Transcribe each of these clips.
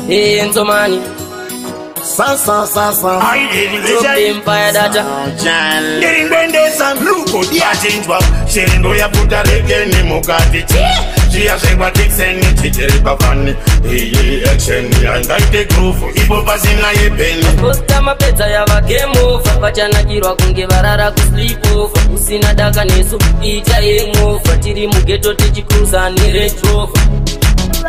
Hey, Enzomani. Sasa sasa. Drop them fire data. Ndiringwendesa luko diachinjwa shirindo yaputa rekeni mukati chiyasvekwa tikseni chichiri pafani iyi action yangaite groove ipo pasina yepeni. Posta mapedza yava game over, vachanakirwa kunge varara kusleepover. Usina daka nesu, ita hangover. Tiri mughetto tichicruisa neRange Rover.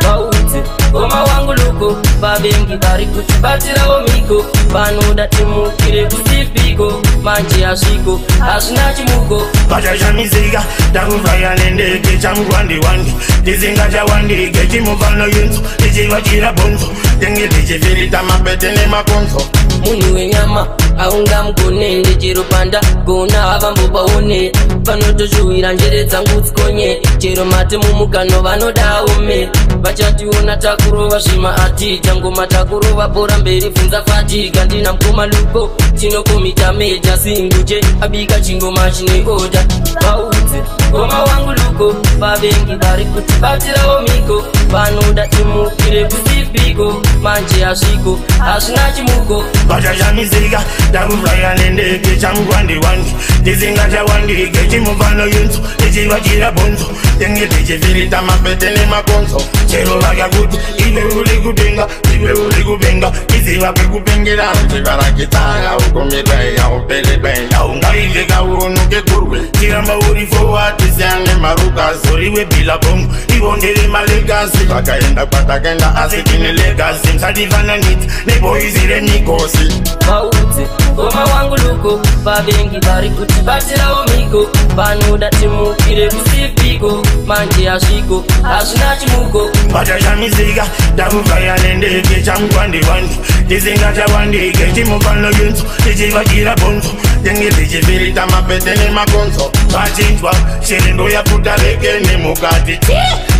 Vaudze ngoma wangu luko, vavengi vari kutibatirawo miko. Vanoda timukire kusipiko, manje hazviko, hazvina chimuko. Vachashamisika takuvhaya nendege changuwandiwandi tisingachawandike chimufano yunzo tichivachira bhonzo tenge tichifirita mapete nemakonzo. Munhu wenyama aungamugone, chero panda gona havambopaone. Vanotoshuwira njere dzangu tsikonye, chero mate mumugano vanodaome. Vachationa takurova zvima atija ngoma, takurova bhora mberi, bvunza fatika. Ndina mukoma Luko, tinokomita meja singuche abika chingoma chine order. Vaudze ngoma wangu Luko, vavengi vari kutibatirawo miko. Vanoda timukire kusipiko, manje hazviko, hazvina chimuko. Vachashamisika takuvhaya nendege changuwandiwandi tisingachawandike chimufano yunzo tichivachira bhonzo tenge tichifirita mapete nemakonzo. Chero vakakuti iwe uri kutenga, iwe uri kupenga, iziva kwekupengera chivarakitaya ukomirweya upelebeya ungaiveka uonuke kurwe chiramba uri forward siyane marukas uriwe bhilabongo ivo ndere malegacy. Vakaenda kwatakaenda asi tine legacy, musatifananidzi neboys remikosi. Vaudze ngoma wangu Luko, vavengi vari kutibatirawo miko. Vanoda timukire kusipiko, manje hazviko, hazvina chimuko. Vachashamisika takuvhaya nendege changuwandiwandi tisingachawandike chimufano yunzo tichivachira bhonzo tenge tichifirita mapete nemakonzo. Vachinjwa shirindo yaputa rekeni mukati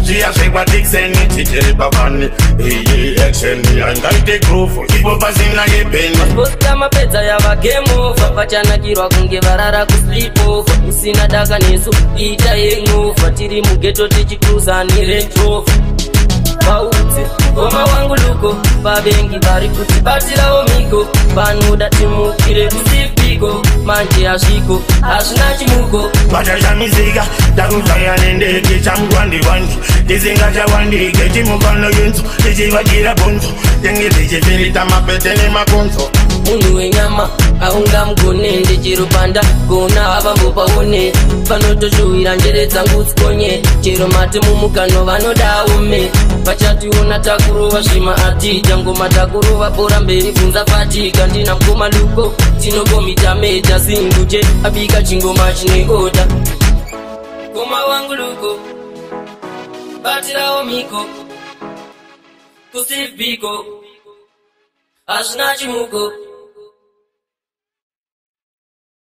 zviyasvekwa tikseni chichiri pafani iyi action yangaite groove ipo pasina yepeni. Posta mapedza yava game over, vachanakirwa kunge varara kusleepover. Usina daka nesu, ita hangover. Tiri mughetto tichicruisa neRange Rover. Vaudze ngoma wangu Luko, vavengi vari kutibatirawo miko. Vanoda timukire kusipiko, manje hazviko, hazvina chimuko. Vachashamisika takuvhaya nendege changuwandiwandi tisingachawandike chimufano yunzo tichivachira bhonzo tenge tichifirita mapete nemakonzo. Munhu wenyama aungamugone, chero panda gona havambopaone. Vanotoshuwira njere dzangu tsikonye, chero mate mumugano vanodaome. Vachationa takurova zvima atija ngoma, takurova bhora mberi, bvunza fatika. Ndina mukoma Luko, tinokomita meja singuche abika chingoma chine order. Ngoma wangu Luko, batirawo miko kusipiko, hazvina chimuko.